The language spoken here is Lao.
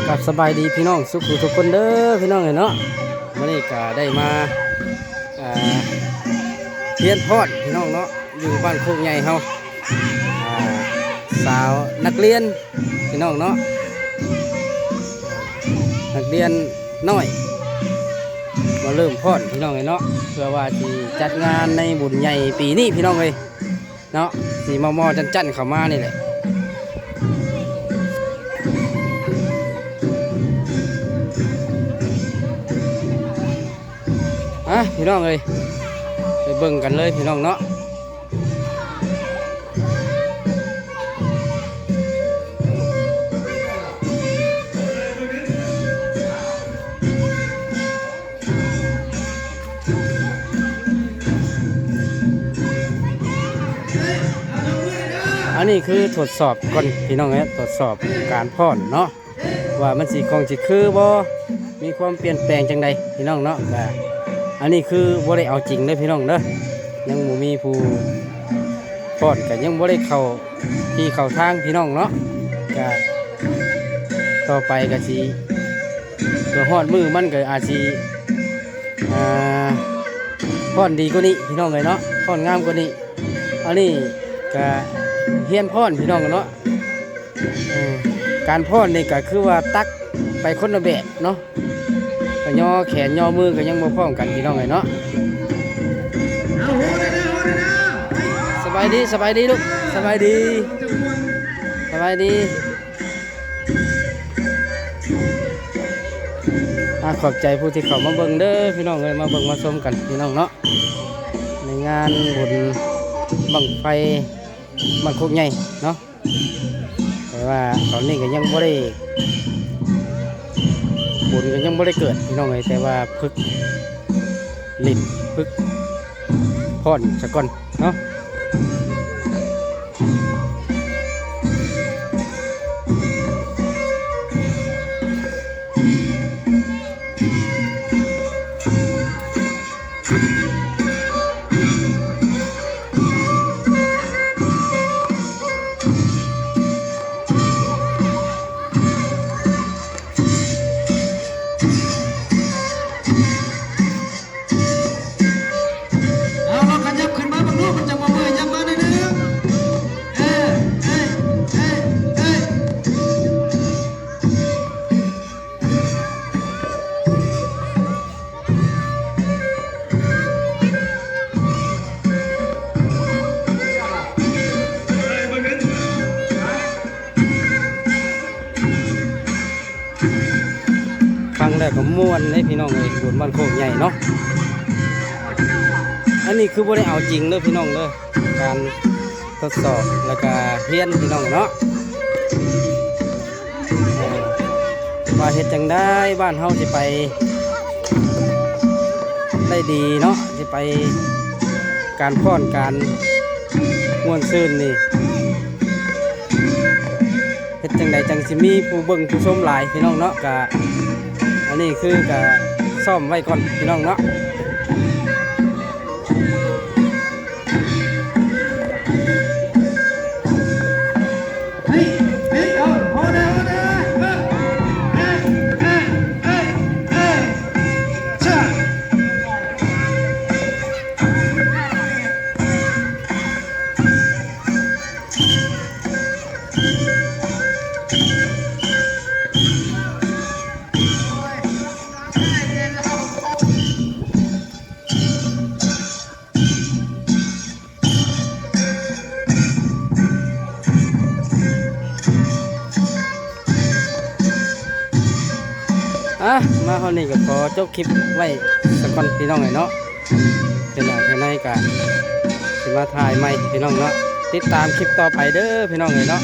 ກັບສະບາຍດີພີ່ນ້ອງສຸກທຸກຄົນເດີພີ່ນ້ອງເອີຍເນາະ. ມື້ນີ້ກະໄດ້ມາ ອ່າ ຮຽນພອນພີ່ນ້ອງເນາະ ຢູ່ບ້ານໂຄກໃຫຍ່ເຮົາ ອ່າ ສາວນັກຮຽນພີ່ນ້ອງເນາະ ນັກຮຽນນ້ອຍ ມາເລີ່ມພອນພີ່ນ້ອງເອີຍເນາະ ເພື່ອວ່າຊິຈັດງານໃນບຸນໃຫຍ່ປີນີ້ພີ່ນ້ອງເອີຍ ເນາະ ຊິມໍ່ໆຈັ້ນໆເຂົ້າມານີ້ແຫຼະ. ອ່ະ ພີ່ນ້ອງເອີຍ ໄປເບິ່ງກັນເລີຍພີ່ນ້ອງເນາະ. ອັນນີ້ຄືທົດສອບກ່ອນພີ່ນ້ອງເອີຍ ທົດສອບການຟ້ອນເນາະ ວ່າມັນຊິ ຄອງຊິຄືບໍ່ ມີຄວາມປ່ຽນແປງຈັ່ງໃດພີ່ນ້ອງເນາະ. ກະອັນນີ້ຄືບໍ່ໄດ້ເອົາຈິງເດີພີ່ນ້ອງເດີ ຍັງບໍ່ມີຜູ້ຟ້ອນ ກະຍັງບໍ່ໄດ້ເຂົ້າ ທີ່ເຂົ້າທາງພີ່ນ້ອງເນາະ. ກະຕໍ່ໄປກະຊິ ເພື່ອຮອດມື້ມັນກະອາດຊິ ອ່າ ຟ້ອນດີກວ່ານີ້ພີ່ນ້ອງເອີຍເນາະ ຟ້ອນງາມກວ່ານີ້. ອັນນີ້ກະຮຽນຟ້ອນພີ່ນ້ອງເນາະ ເອີ ການຟ້ອນນີ້ກະຄືວ່າຕັກໄປຄົນລະແບບເນາະ ກະຍໍແຂນຍໍມືກະຍັງບໍ່ພ້ອມກັນພີ່ນ້ອງເອີຍເນາະ. ສະບາຍດີ ສະບາຍດີລູກ ສະບາຍດີ ສະບາຍດີ. ອ່າ ຂອບໃຈຜູ້ທີ່ເຂົ້າມາເບິ່ງເດີພີ່ນ້ອງເອີຍ ມາເບິ່ງມາຊົມກັນພີ່ນ້ອງເນາະ ໃນງານບຸນບັ້ງໄຟບ້ານໂຄກໃຫຍ່ເນາະ. ແຕ່ວ່າຕອນນີ້ກະຍັງບໍ່ໄດ້ ບຸນກະຍັງບໍ່ໄດ້ເກີດພີ່ນ້ອງເອີຍ ແຕ່ວ່າຝຶກຫຼິ້ນ ຝຶກຟ້ອນສາກ່ອນເນາະ. ເອົາ ລອງຂະຫຍັບຂຶ້ນມາເບິ່ງດູ ມັນຈະບໍ່ເມື່ອຍ ຫຍັບມາໜ້ອຍໜຶ່ງ ເອີ ເອີ ເອີ ເອີ. ຟັງແລ້ວກໍມ່ວນເດ້ພີ່ນ້ອງເອີຍ ບຸນບ້ານໂຄກໃຫຍ່ເນາະ. ອັນນີ້ຄືບໍ່ໄດ້ເອົາຈິງເດີພີ່ນ້ອງເດີ ການທົດສອບ ແລ້ວກະຮຽນພີ່ນ້ອງເນາະ ວ່າເຮັດຈັ່ງໃດບ້ານເຮົາຊິໄປໄດ້ດີເນາະ ຊິໄປ ການຟ້ອນ ການມ່ວນຊື່ນນີ້ ເຮັດຈັ່ງໃດຈັ່ງຊິມີຜູ້ເບິ່ງຜູ້ຊົມຫຼາຍພີ່ນ້ອງເນາະ. ກະອັນນີ້ຄືກະຊ້ອມໄວ້ກ່ອນພີ່ນ້ອງເນາະ. ອ່ະ ມາຮອດນີ້ກໍຂໍຈົບຄລິບໄວ້ສາກ່ອນພີ່ນ້ອງເອີຍເນາະ. ເທື່ອໜ້າເທື່ອໃນກໍຊິມາຖ່າຍໃໝ່ພີ່ນ້ອງເນາະ. ຕິດຕາມຄລິບຕໍ່ໄປເດີພີ່ນ້ອງເອີຍເນາະ.